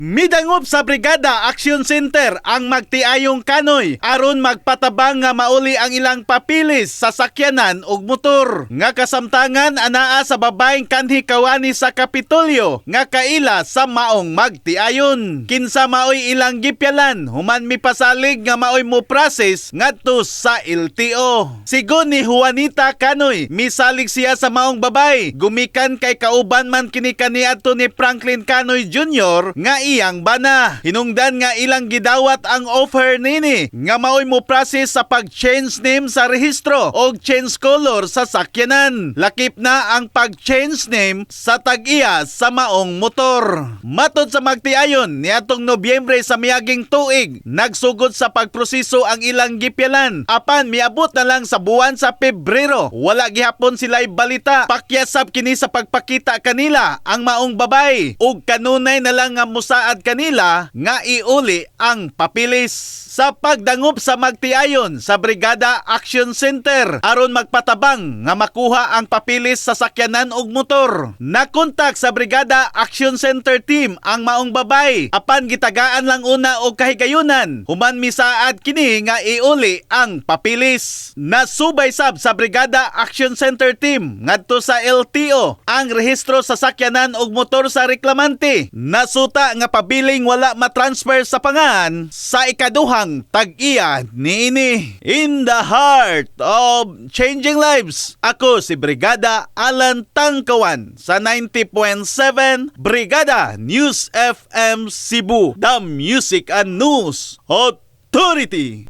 Midangop sa Brigada Action Center ang magtiayong Canoy aron magpatabang nga mauli ang ilang papilis sa sakyanan ug motor. Nga kasamtangan anaa sa babaeng kanhi kawani sa Kapitolyo nga kaila sa maong magtiayon. Kinsa maoy ilang gipyalan human mipasalig nga maoy mo process ngadto sa LTO. Sigon ni Juanita Canoy, misalig siya sa maong babay. Gumikan kay kauban man kini kaniadto ni Franklin Canoy Jr. nga iyang bana. Hinungdan nga ilang gidawat ang offer nini nga maoy mo process sa pag-change name sa rehistro o change color sa sakyanan. Lakip na ang pag-change name sa tag-iya sa maong motor. Matod sa magtiayon, niadtong Nobyembre sa miaging tuig, nagsugod sa pagproseso ang ilang gipyalan. Apan miabot na lang sa buwan sa Pebrero, wala gihapon sila'y balita. Pakyasab kini sa pagpakita kanila ang maong babay ug kanunay na lang nga musaad kanila nga iuli ang papilis. Sa pagdangop sa magtiayon sa Brigada Action Center aron magpatabang nga makuha ang papilis sa sakyanan ug motor. Nakontak sa Brigada Action Center team ang maong babay apan gitagaan lang una og kahigayunan human misaad kini nga iuli ang papilis. Nasubay sab sa Brigada Action Center team ngadto sa LTO ang rehistro sa sakyanan ug motor sa reklamante. Nasuta nga pabiling wala matransfer sa pangan sa ikaduhang tag-iya niini. In the heart of changing lives, ako si Brigada Alan Tangkawan sa 90.7 Brigada News FM Cebu, the Music and News Authority.